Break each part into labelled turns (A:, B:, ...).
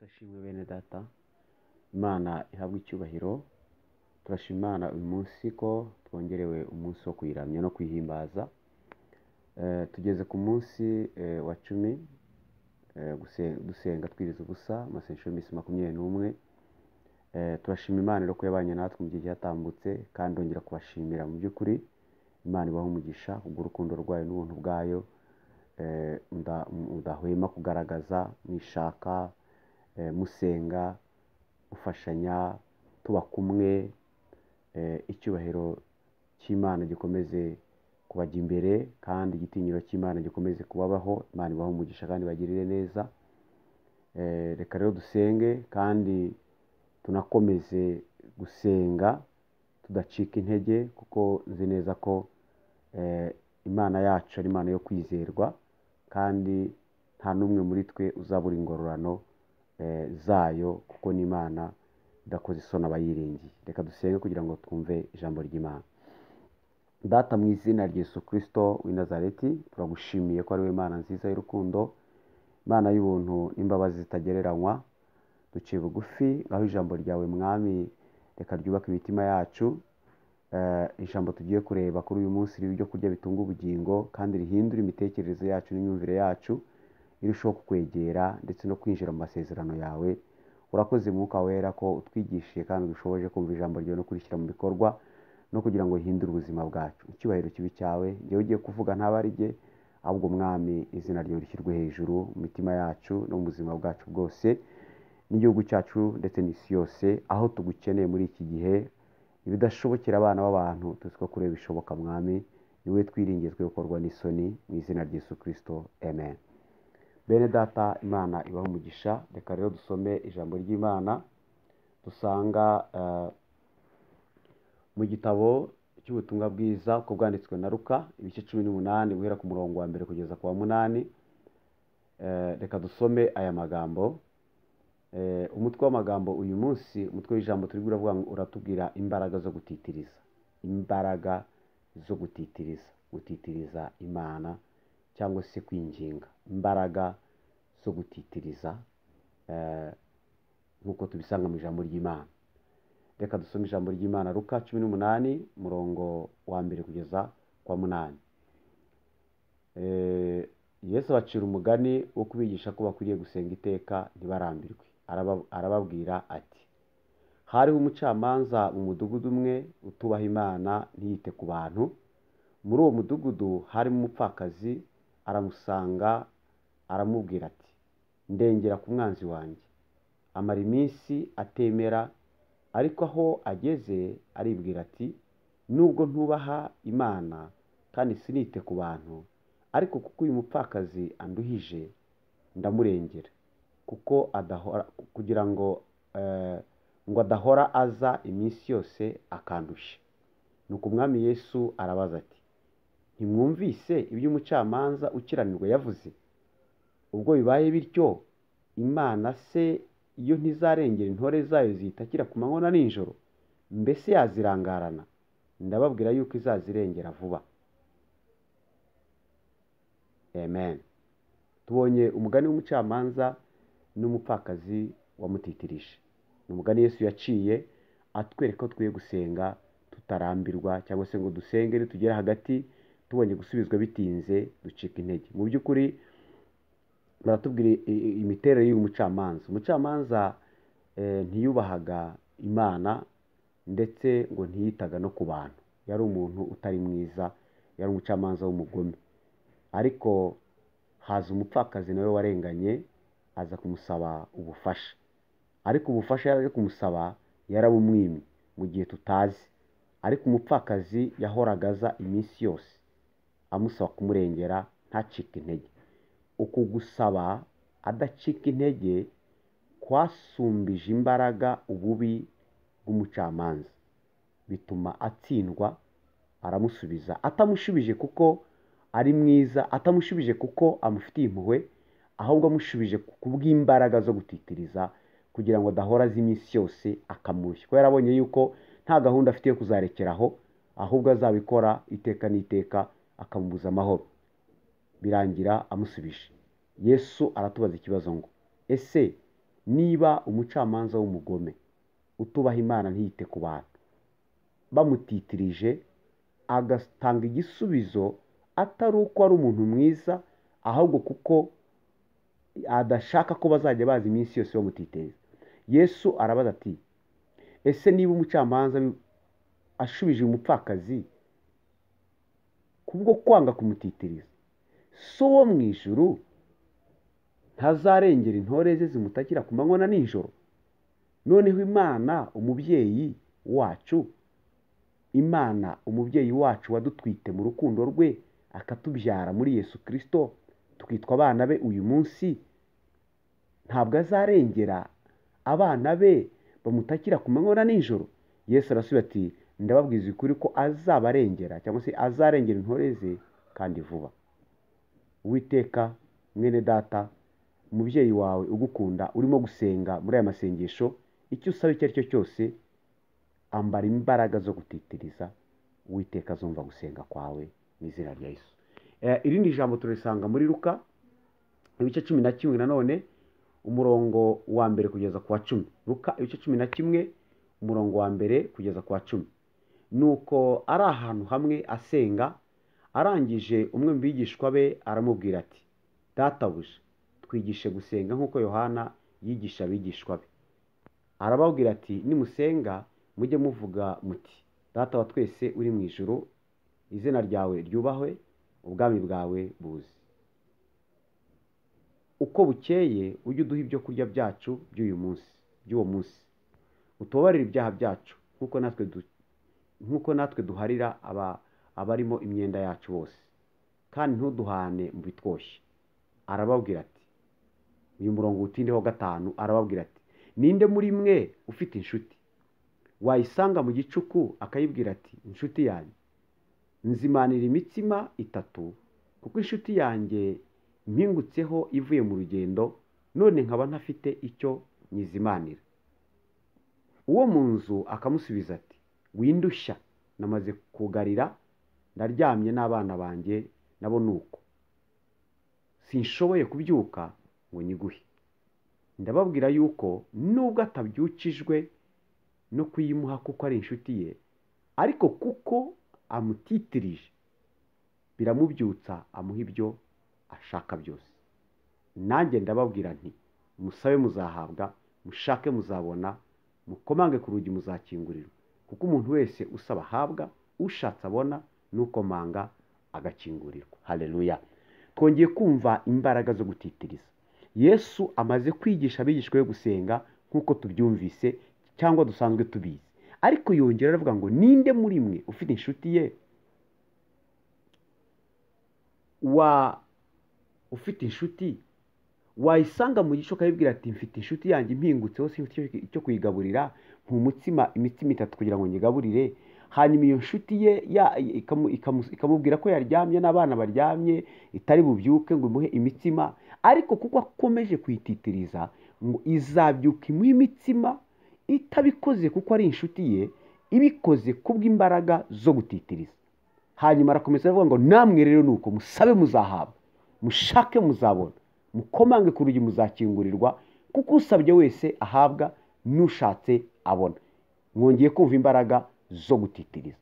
A: Ashimwe bene data, Imana ihabwe icyubahiro. Turashima Imana uyu munsi ko twongerewe umunsi wo kuyiramya no kuyihimbaza. Tugeze ku munsi wa 10 dusenga twiriza ubusa, amasengesho y'iminsi 21. Turashima Imana rero ko yabanye natwe mu gihe cyatambutse, kandi ndongera kubashimira mu by'ukuri. Imana ibahe umugisha kubw'urukundo rwayo n'ubuntu bwayo mudahwema kugaragaza, mwishaka, musenga, mufashanya, tuba kumwe. Icyubahiro cy'Imana gikomeze kubajya imbere, kandi igitinyiro cy'Imana gikomeze kubabaho. Imana ibahe umugisha kandi ibagirire neza. Reka rero dusenge kandi tunakomeze gusenga tudacika intege, kuko nzi neza ko Imana yacu ari Imana yo kwizerwa, kandi nta n'umwe muri twe uzabura ingororano zayo, kuko ni Imana idakoze isoni abayiringiye. Reka dusenge kugira ngo twumve ijambo ry'Imana. Data, mu izina rya Yesu Kristo w'i Nazareti, turagushimiye ko ari we Mana nziza y'urukundo, Imana y'ubuntu n'imbabazi zitagereranywa. Duciye bugufi ngaho ijambo ryawe Mwami, reka ryubake imitima yacu. Ijambo tugiye kureba kuri uyu munsi ribe ibyo kurya bitunga ubugingo, kandi rihindura imitekerereze yacu n'imyumvire yacu, irushaho kukwegera ndetse no kwinjira mu masezerano yawe. Urakoze Mwuka Wera ko utwigishije kandi udushoboje kumva ijambo ryawe no kurishyira mu bikorwa, no kugira ngo rihindure ubuzima bwacu. Icyubahiro kibe cyawe. Njyewe ugiye kuvuga ntaba ari jye, ahubwo Mwami izina ryawe rishyirwe hejuru mu mitima yacu no mu buzima bwacu bwose, n'igihugu cyacu ndetse n'isi yose, aho tugukeneye muri iki gihe. Ibidashobokera abana b'abantu tuzi ko kuri bishoboka Mwami, ni wowe twiringiye twe gukorwa n'isoni, mu izina rya Yesu Kristo, amen. Bene data, Imana ibahe umugisha. Reka rero dusome ijambo ry'Imana dusanga mu gitabo cy'ubutumwa bwiza uko bwanditswe na Luka, ibice 18 guhera ku murongo wa 1 kugeza ku wa 8. Reka dusome aya magambo. Umutwe w'amagambo uyu munsi, umutwe w'ijambo turi buravuga ngo uratubwira imbaraga zo gutitiriza. Imbaraga zo gutitiriza, gutitiriza Imana cyangwa se kwinginga. Imbaraga zo gutitiriza nk'uko tubisanga mu ijambo ry'Imana. Reka dusome ijambo ry'Imana, Luka 18 murongo wa 1 kugeza kwa 8. Yesu abacira umugani wo kubigisha ko bakwiriye gusenga iteka ntibarambirwe. Arababwira ati: hariho umucamanza mu mudugudu umwe utubaha Imana ntiyite ku bantu. Muri uwo mudugudu harimo umupfakazi, aramusanga aramubwira ati: ndengera ku mwanzi wanjye. Amara iminsi atemera, ariko aho ageze aribwira ati: nubwo ntubaha Imana kandi sinite ku bantu, ariko kuko uyu mupfakazi anduhije ndamurengera, kuko adahora, kugira ngo ngo adahora aza iminsi yose akandushya. Nuko Umwami Yesu arabaza ati: ntimwumvise ibyo umucamanza ukiranirwa yavuze? Ubwo bibaye bityo, Imana se iyo ntizarengera intore zayo zitakira ku manywa na nijoro, mbese yazirangarana? Ndababwira yuko izazirengera vuba. Amen. Tubonye umugani w'umucamanza n'umupfakazi wamutitirije. Ni umugani Yesu yaciye atwereka ko twiye gusenga tutarambirwa, cyangwa se ngo dusenge nitugera hagati tubonye gusubizwa bitinze ducika intege. Mu by'ukuri baratubwira imiterere y'uyu mucamanza. Umucamanza ntiyubahaga Imana ndetse ngo ntiyitaga no ku bantu. Yari umuntu utari mwiza, yari umucamanza w'umugome. Ariko haza umupfakazi nawe warenganye, aza kumusaba ubufasha. Ariko ubufasha yari ari kumusaba yarabumwimye mu gihe tutazi. Ariko umupfakazi yahoraga aza iminsi yose amusaba kumurengera ntacike intege. Uku gusaba adacika intege kwasumbije imbaraga ububi bw'umucamanza, bituma atsindwa. Aramusubiza, atamushubije kuko ari mwiza, atamushubije kuko amufitiye impuhwe, ahubwo amushubije kubw'imbaraga zo gutitiriza, kugira ngo adahora aza iminsi yose akamurushya. Kuko yarabonye yuko nta gahunda afite yo kuzarekeraho, ahubwo azabikora iteka n'iteka akamubuza amahoro. Birangira amusubije. Yesu aratubaza ikibazo ngo: ese Niba umucamanza w'umugome utubaha Imana ntiyite ku bantu bamutitirije agatanga igisubizo atari uko ari umuntu mwiza, ahubwo kuko adashaka ko bazajya baza iminsi yose bamutitiriza. Yesu arabaza ati ese niba umucamanza ashubije umupfakazi kubwo kwanga kumutitiriza, so wo mu ijuru ntazarengera intore ze zimutakira ku manywa na nijoro? Noneho Imana umubyeyi wacu, Imana umubyeyi wacu wadutwite mu rukundo rwe akatubyara muri Yesu Kristo tukitwa abana be uyu munsi, ntabwo azarengera abana be bamutakira ku manywa na nijoro? Yesu arasubiza ati ndababwiza ukuri ko azabarengera, cyangwa se azarengera intore ze kandi vuba. Uwiteka mwene data, umubyeyi wawe ugukunda urimo gusenga muri aya masengesho, icyo usaba icyo ari cyo cyose, ambara imbaraga zo gutitiriza. Uwiteka azumva gusenga kwawe mu izina rya Yesu. Irindi jambo turisanga muri Luka ibice 11 nanone umurongo wa 1 kugeza ku wa 10. Luka ibice 11 umurongo wa 1 kugeza ku wa 10. Nuko ari ahantu hamwe asenga, arangije umwe mu bigishwa be aramubwira ati databuja, twigishe gusenga nk'uko Yohana yigisha abigishwa be. Arababwira ati nimusenga mujye muvuga muti Data wa twese uri mu ijuru, izina ryawe ryubahwe, ubwami bwawe buze. Uko bukeye ujye uduha ibyo kurya byacu by'uyu munsi, by'uwo munsi. Utubabarire ibyaha byacu nk'uko natwe duharira abarimo imyenda yacu bose, kandi ntuduhane mu bitwoshye. Arababwira ati, uyu murongo utindeho 5, arababwira ati ninde muri mwe ufite inshuti wayisanga mu gicuku akayibwira ati inshuti yanjye nzimanira imitsima 3, kuko inshuti yanjye mpingutseho ivuye mu rugendo, none nkaba ntafite icyo nyizimanira. Uwo mu nzu akamusubiza ati windushya, namaze kugarira, ndaryamye n'abana banjye nabo nuko sinshoboye kubyuka ngo nyiguhe. Ndababwira yuko nubwo atabyukijwe no kuyimuha kuko ari inshuti ye, ariko kuko amutitirije biramubyutsa amuha ibyo ashaka byose. Nanjye ndababwira nti musabe muzahabwa, mushake muzabona, mukomange ku rugi muzakingurirwa, kuko umuntu wese usaba ahabwa, ushatse abona, n'ukomanga agakingurirwa. Haleluya. Twongeye kumva imbaraga zo gutitiriza. Yesu amaze kwigisha abigishwa be gusenga nk'uko tubyumvise cyangwa dusanzwe tubizi, ariko yongera aravuga ngo ninde muri mwe ufite inshuti ye wa ufite inshuti wayisanga mu gicuku akayibwira ati mfite inshuti yanjye impingutseho simfite icyo kuyigaburira, nk'umutsima imitsima 3 kugira ngo nyigaburire. Hanyuma iyo nshuti ye ikamubwira ko yaryamye n'abana baryamye, itari bubyuke ngo imuhe imitsima, ariko kuko akomeje kuyititiriza ngo izabyuka imuhe imitsima, itabikoze kuko ari inshuti ye, ibikoze kubw'imbaraga zo gutitiriza. Hanyuma arakomeza avuga ngo namwe rero nuko musabe muzahabwa, mushake muzabona, mukomange ku rugi muzakingurirwa, kuko usabye wese ahabwa, n'ushatse abona. Mwongeye kumva imbaraga zo gutitiriza.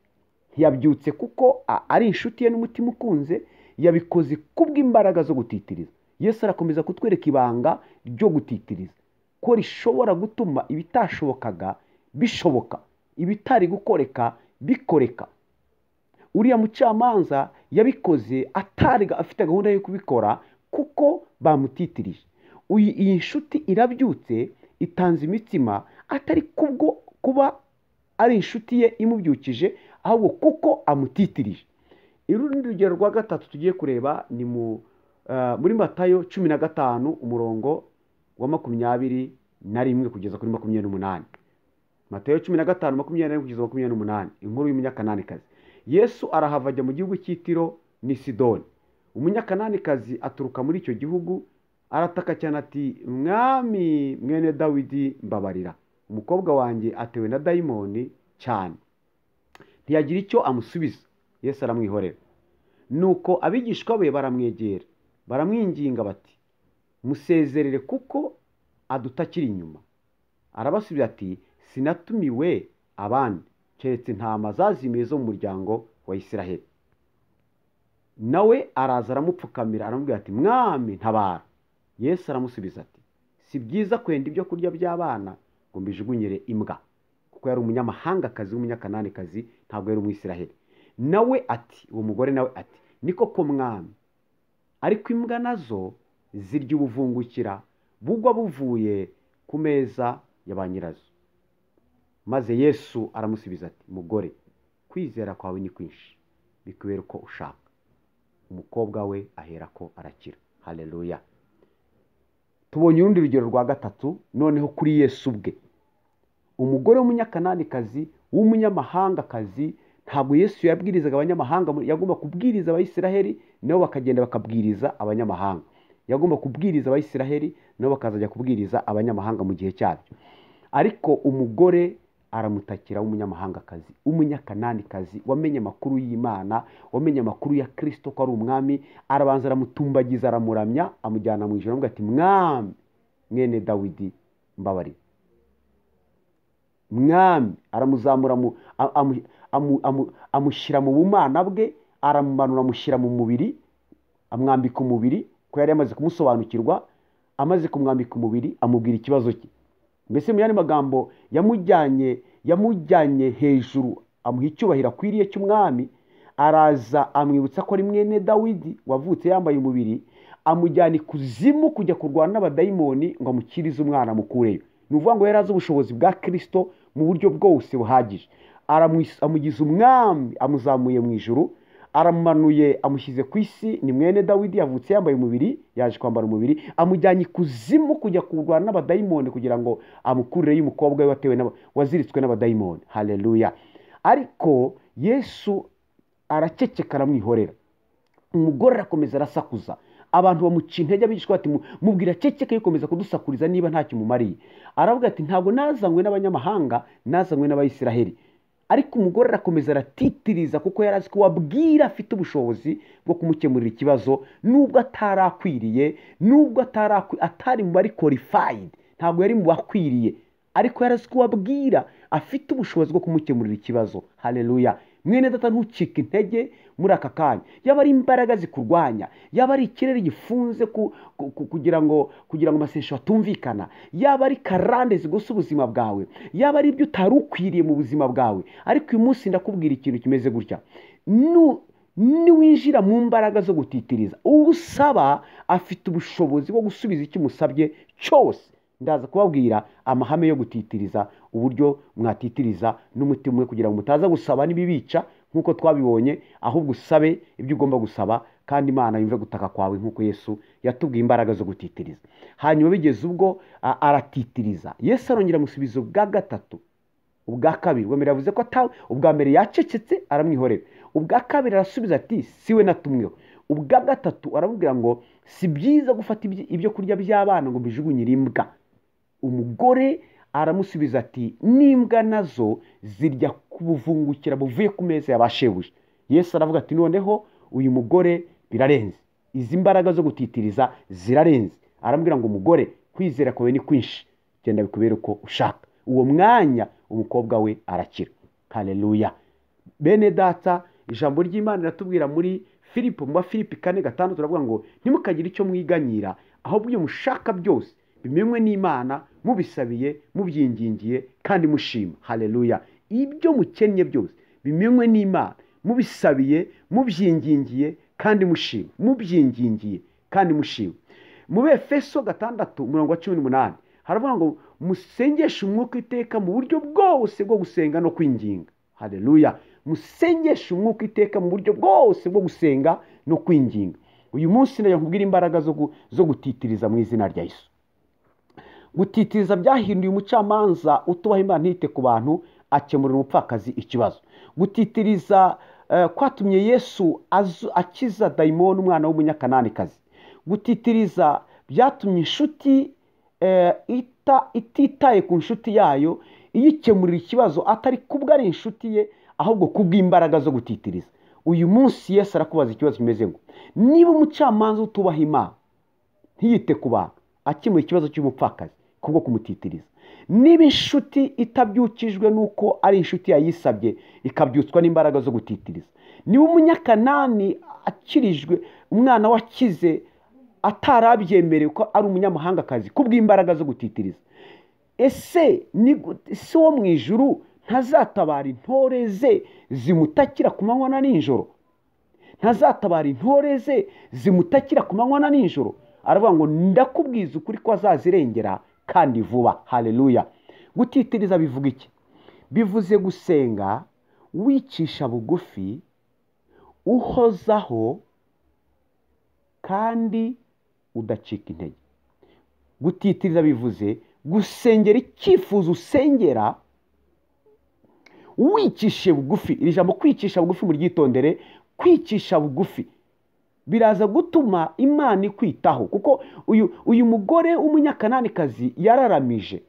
A: Ntiyabyutse kuko ari inshuti ye n'umutima ukunze, yabikoze kubw'imbaraga zo gutitiriza. Yesu arakomeza kutwereka ibanga ryo gutitiriza, ko rishobora gutuma ibitashobokaga bishoboka, ibitari gukoreka bikoreka. Uriya mucamanza yabikoze atari afite gahunda yo kubikora kuko bamutitirije. Iyi nshuti irabyutse itanze imitsima atari kubwo kuba ari inshuti ye imubyukije, ahubwo kuko amutitirije. Urundi rugero rwa 3 tugiye kureba ni muri Matayo 15 umurongo wa 21 kugeza kuri 28. Matayo 15 21 kugeza 28, inkuru y'umunyakananikazi. Yesu arahava ajya mu gihugu cy'Itiro n'i Sidoni. Umunyakananikazi aturuka muri icyo gihugu arataka cyane ati Mwami mwene Dawidi mbabarira, umukobwa wanjye atewe na dayimoni cyane. Ntiyagira icyo amusubiza. Yesu aramwihorera. Nuko abigishwa be baramwegera baramwinginga bati musezerere kuko adutakira inyuma. Arabasubiza ati sinatumiwe abandi keretse intama zazimiye zo mu muryango wa Isiraheli. Nawe araza aramupfukamira aramubwira ati mwami ntabara. Yesu aramusubiza ati si byiza kwenda ibyo kurya by'abana ngo mbijugunyire imbwa, kuko yari umunyamahangakazi w'umunyakananikazi, ntabwo yari umwisiraheli. Nawe ati, uwo mugore nawe ati ni koko mwami, ariko imbwa nazo zirya ubuvungukira bugwa buvuye ku meza ya ba nyirazo. Maze Yesu aramusubiza ati mugore, kwizera kwawe ni kwinshi, bikubere uko ushaka. Umukobwa we aherako arakira. Haleluya. Tubonye urundi rugero rwa gatatu noneho kuri Yesu ubwe. Umugore w'umunyakananikazi w'umunyamahangakazi, ntabwo Yesu yabwirizaga abanyamahanga, yagomba kubwiriza abayisiraheli nabo bakagenda bakabwiriza abanyamahanga. Yagomba kubwiriza abayisiraheli nabo bakazajya kubwiriza abanyamahanga mu gihe cyabyo. Ariko umugore aramutakira w'umunyamahangakazi, umunyakananikazi, wamenye amakuru y'Imana, wamenye amakuru ya Kristo ko ari umwami, arabanza aramutumbagiza, aramuramya, amujyana mu ijuru, aramubwira ati mwami mwene Dawidi mbabarira. Mwami aramuzamura, amushyira mu bumana bwe, aramumanura amushyira mu mubiri, amwambika umubiri ko yari yamaze kumusobanukirwa. Amaze kumwambika umubiri amubwira ikibazo cye. Mbese mu yandi magambo yamujyanye hejuru, amuha icyubahiro akwiriye cy'umwami, araza amwibutsa ko ari mwene Dawidi wavutse yambaye umubiri, amujyana ikuzimu kujya kurwana n'abadayimoni ngo amukirize umwana amukureyo. Ni ukuvuga ngo yari azi ubushobozi bwa Kristo mu buryo bwose buhagije. Amugize umwami, amuzamuye mu ijuru, aramumanuye amushyize ku isi. Ni mwene Dawidi yavutse yambaye umubiri, yaje kwambara umubiri, amujyanye ikuzimu kujya kurwana n'abadayimoni kugira ngo amukurireyo umukobwa we watewe waziritswe n'abadayimoni. Haleluya. Ariko Yesu araceceka aramwihorera. Umugore arakomeza arasakuza, abantu bamuca intege, abigishwa bati mubwira ceceke yikomeza kudusakuriza niba ntacyo mumariye. Aravuga ati ntabwo nazanywe n'abanyamahanga, nazanywe n'abayisiraheli. Ariko umugore arakomeza aratitiriza, kuko yari azi ko wabwira afite ubushobozi bwo kumukemurira ikibazo, nubwo atarakwiriye, nubwo atari mu bari qualified, ntabwo yari mu bakwiriye, ariko yari azi ko wabwira afite ubushobozi bwo kumukemurira ikibazo. Haleluya. Mwene data, ntucike intege muri aka kanya. Yaba ari imbaraga zikurwanya, yaba ari ikirere gifunze kugira ngo amasengesho atumvikana, yaba ari karande zigusa ubuzima bwawe, yaba ari ibyo utari ukwiriye mu buzima bwawe, ariko uyu munsi ndakubwira ikintu kimeze gutya. Niwinjira mu mbaraga zo gutitiriza, usaba afite ubushobozi bwo gusubiza icyo umusabye cyose. Ndaza kubabwira amahame yo gutitiriza, uburyo mwatitiriza n'umutima umwe kugira ngo mutaza gusaba n'ibibica nk'uko twabibonye, ahubwo usabe ibyo ugomba gusaba kandi Imana yumve gutaka kwawe nk'uko Yesu yatubwiye imbaraga zo gutitiriza. Hanyuma bigeze ubwo aratitiriza, Yesu arongera amusubiza ubwa gatatu, ubwa kabiri. Ubwa mbere yavuze ko ubwa mbere yacecetse aramwihorera, ubwa kabiri arasubiza ati siwe natumweho. Ubwa gatatu aramubwira ngo si byiza gufata ibyo kurya by'abana ngo mbijugunyire imbwa. Umugore aramusubiza ati n'imbwa nazo zirya kubuvungukira buvuye ku meza ya ba shebuja. Yesu aravuga ati noneho uyu mugore birarenze, izi mbaraga zo gutitiriza zirarenze. Aramubwira ngo umugore, kwizera kwawe ni kwinshi, genda bikubere uko ushaka. Uwo mwanya umukobwa we arakira. Haleluya. Bene data, ijambo ry'Imana riratubwira muri Filipo, mu Filipi 4:6 turavuga ngo ntimukagire icyo mwiganyira, ahubwo ibyo mushaka byose bimenywe n'Imana, mubisabiye, mubyingingiye kandi mushima. Haleluya. Ibyo mukennye byose bimenywe n'Imana, mubisabiye, mubyingingiye kandi mushima, mubyingingiye kandi mushima. Mu Efeso 6:18 haravuga ngo musengeshe umwuka iteka mu buryo bwose bwo gusenga no kwinginga. Haleluya. Musengeshe umwuka iteka mu buryo bwose bwo gusenga no kwinginga. Uyu munsi ndaje nkubwira imbaraga zo gutitiriza mu izina rya Yesu. Gutitiriza byahinduye umucamanza utubaha Imana ntite ku bantu, akemurira umupfakazi ikibazo. Gutitiriza kwatumye Yesu akiza dayimoni umwana w'umunyakananikazi. Gutitiriza byatumye inshuti ititaye ku nshuti yayo iyikemurira ikibazo, atari kubwo ari inshuti ye, ahubwo kubw'imbaraga zo gutitiriza. Uyu munsi Yesu arakubaza ikibazo kimeze ngo niba umucamanza utubaha Imana ntiyite ku bantu, akemura ikibazo cy'umupfakazi, Kubwo kumutitiriza. Niba inshuti itabyukijwe nuko ari inshuti yayisabye, ikabyutswa n'imbaraga zo gutitiriza. Niba umunyakanani akirijwe, umwana wakize atarabyemerewe ko ari umunyamahangakazi kubw'imbaraga zo gutitiriza, ese ni se wo mu ijuru ntazatabara intore ze zimutakira ku manywa na nijoro? Ntazatabara intore ze zimutakira ku manywa na nijoro? Aravuga ngo ndakubwiza ukuri ko azazirengera kandi vuba. Haleluya. Gutitiriza bivuga iki? Bivuze gusenga wicisha bugufi, uhozaho kandi udacika intege. Gutitiriza bivuze gusengera icyifuzo usengera wicishe bugufi. Iri jambo kwicisha bugufi muryitondere. Kwicisha bugufi biraza gutuma Imana ikwitaho, kuko uyu mugore w'umunyakananikazi yararamije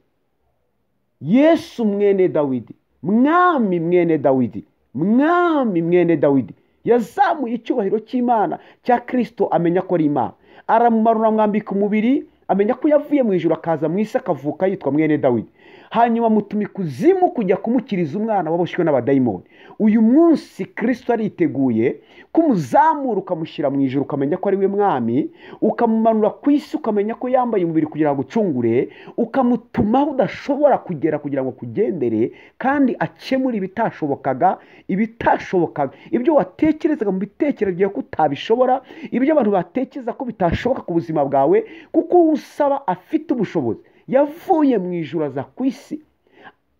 A: Yesu mwene Dawidi, mwami mwene Dawidi, mwami mwene Dawidi. Yazamuye icyubahiro cy'Imana cya Kristo, amenya ko ari Imana, aramumarura amwambika umubiri, amenya ko yavuye mu ijuru akaza mu isi akavuka yitwa mwene Dawidi. Hanyuma mutuma ikuzimu kujya kumukiriza umwana waboshywe n'abadayimoni. Uyu munsi Kristo ariteguye kumuzamura ukamushyira mu ijuru, ukamenya ko ari we mwami, ukamumanura ku isi ukamenya ko yambaye umubiri kugira ngo ucungure, ukamutuma aho udashobora kugera kugira ngo kugendere, kandi akemure ibitashobokaga, ibitashobokaga, ibyo watekerezaga mu bitekerezo byawe ko utabishobora, ibyo abantu batekereza ko bitashoboka ku buzima bwawe, kuko usaba afite ubushobozi. Yavuye mu ijuru aza ku isi,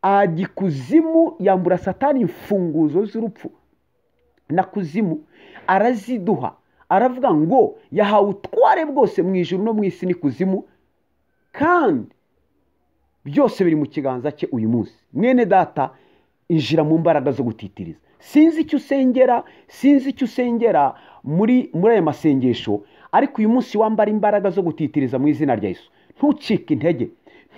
A: ajya ikuzimu, yambura Satani imfunguzo z'urupfu na kuzimu araziduha. Aravuga ngo yahawe utware bwose mu ijuru no mu isi n'ikuzimu, kandi byose biri mu kiganza cye uyu munsi. Mwene data, injira mu mbaraga zo gutitiriza. Sinzi icyo usengera, sinzi icyo usengera muri aya masengesho, ariko uyu munsi wambara imbaraga zo gutitiriza mu izina rya Yesu. Ntucike intege,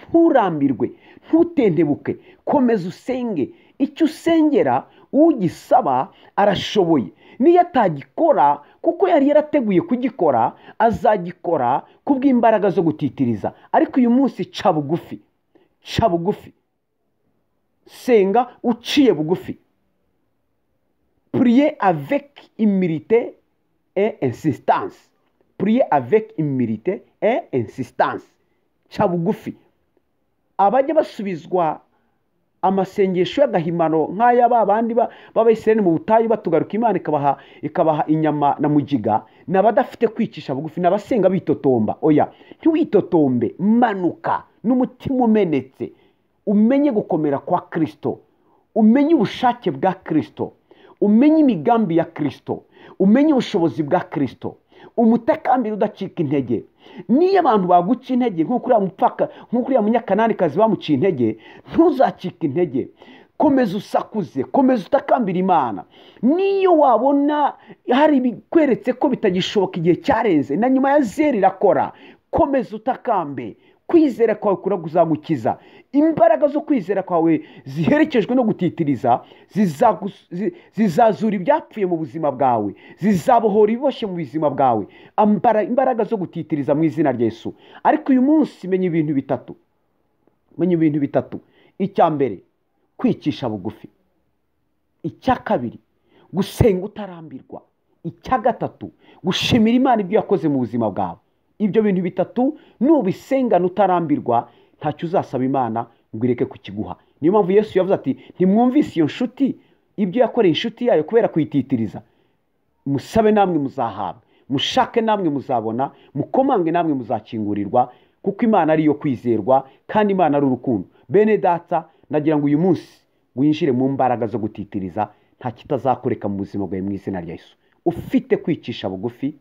A: nturambirwe, ntutentebuke, komeza usenge. Icyo usengera ugisaba arashoboye. Niyo atagikora kuko yari yarateguye kugikora, azagikora kubw'imbaraga zo gutitiriza. Ariko uyu munsi ca bugufi, ca bugufi, senga uciye bugufi. Priez avec humilité et insistance. Priez avec humilité et insistance. Ca bugufi. Abajya basubizwa amasengesho y'agahimano nk'aya babandi b'Abayisiraheli mu butayu batugaruka Imana ikabaha inyama na mugiga, n'abadafite kwicisha bugufi, n'abasenga bitotomba. Oya, ntiwitotombe, manuka n'umutima umenetse, umenye gukomera kwa Kristo, umenye ubushake bwa Kristo, umenye imigambi ya Kristo, umenye ubushobozi bwa Kristo, umutakambira udacika intege. Niyo abantu baguca intege nk'uko uriya mupfaka, nk'uko uriya munyakananikazi bamuciye intege, ntuzacike intege. Komeza usakuze, komeza utakambira Imana. Niyo wabona hari ibikweretse ko bitagishoboka, igihe cyarenze na nyuma ya zeri irakora, komeza utakambe. Kwizera kwawe kuraguzagukiza. Imbaraga zo kwizera kwawe ziherekejwe no gutitiriza zizazura ibyapfuye mu buzima bwawe, zizabohora ibiboshye mu buzima bwawe. Ambara imbaraga zo gutitiriza mu izina rya Yesu. Ariko uyu munsi menya ibintu bitatu, menya ibintu bitatu. Icya mbere, kwicisha bugufi. Icya kabiri, gusenga utarambirwa. Icya gatatu, gushimira Imana ibyo yakoze mu buzima bwawe. Ibyo bintu bitatu nubisengana utarambirwa, ntacyo uzasaba Imana ngo ireke kukiguha. Niyo mpamvu Yesu yavuze ati ntimwumvise iyo nshuti ibyo yakoreye inshuti yayo kubera kuyititiriza. Musabe namwe muzahabwa, mushake namwe muzabona, mukomange namwe muzakingurirwa, kuko Imana ari iyo kwizerwa kandi Imana ari urukundo. Bene data, nagira ngo uyu munsi winjire mu mbaraga zo gutitiriza, nta kitazakureka mu buzima bwawe mu izina rya Yesu. Ufite kwicisha bugufi,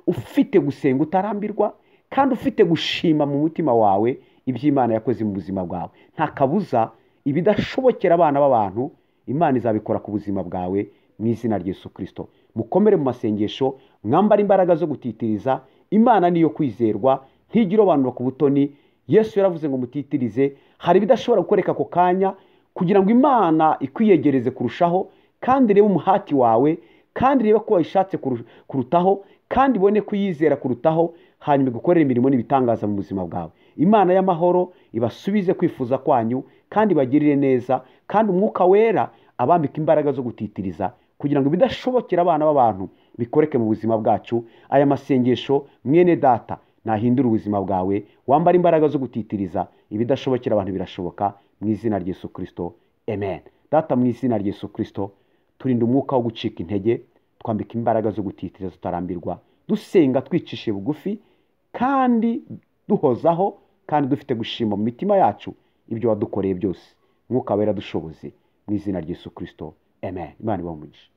A: ufite gusenga utarambirwa, kandi ufite gushima mu mutima wawe ibyo Imana yakoze mu buzima bwawe. Nta kabuza ibidashobokera abana b'abantu Imana izabikora ku buzima bwawe mu izina rya Yesu Kristo. Mukomere mu masengesho, mwambare imbaraga zo gutitiriza. Imana niyo kwizerwa, ntigira abantu ku butoni. Yesu yaravuze ngo mutitirize. Hari ibidashobora gukoreka ako kanya kugira ngo Imana ikwiyegereze kurushaho, kandi irebe umuhati wawe, kandi irebe ko wayishatse kurutaho, kandi ibone kuyizera kurutaho, hanyuma igukorere imirimo n'ibitangaza mu buzima bwawe. Imana y'amahoro ibasubize kwifuza kwanyu kandi ibagirire neza, kandi Umwuka Wera abambike imbaraga zo gutitiriza kugira ngo ibidashobokera abana b'abantu bikoreke mu buzima bwacu. Aya masengesho, mwene data, nahindura ubuzima bwawe, wambara imbaraga zo gutitiriza, ibidashobokera abantu birashoboka mu izina rya Yesu Kristo, amen. Data, mu izina rya Yesu Kristo, turinda umwuka wo gucika intege, twambika imbaraga zo gutitiriza tutarambirwa, dusenga twicishije bugufi kandi duhozaho kandi dufite gushima mu mitima yacu ibyo wadukoreye byose. Mwuka Wera dushoboze mu izina rya Yesu Kristo, amen. Imana ibahe umugisha.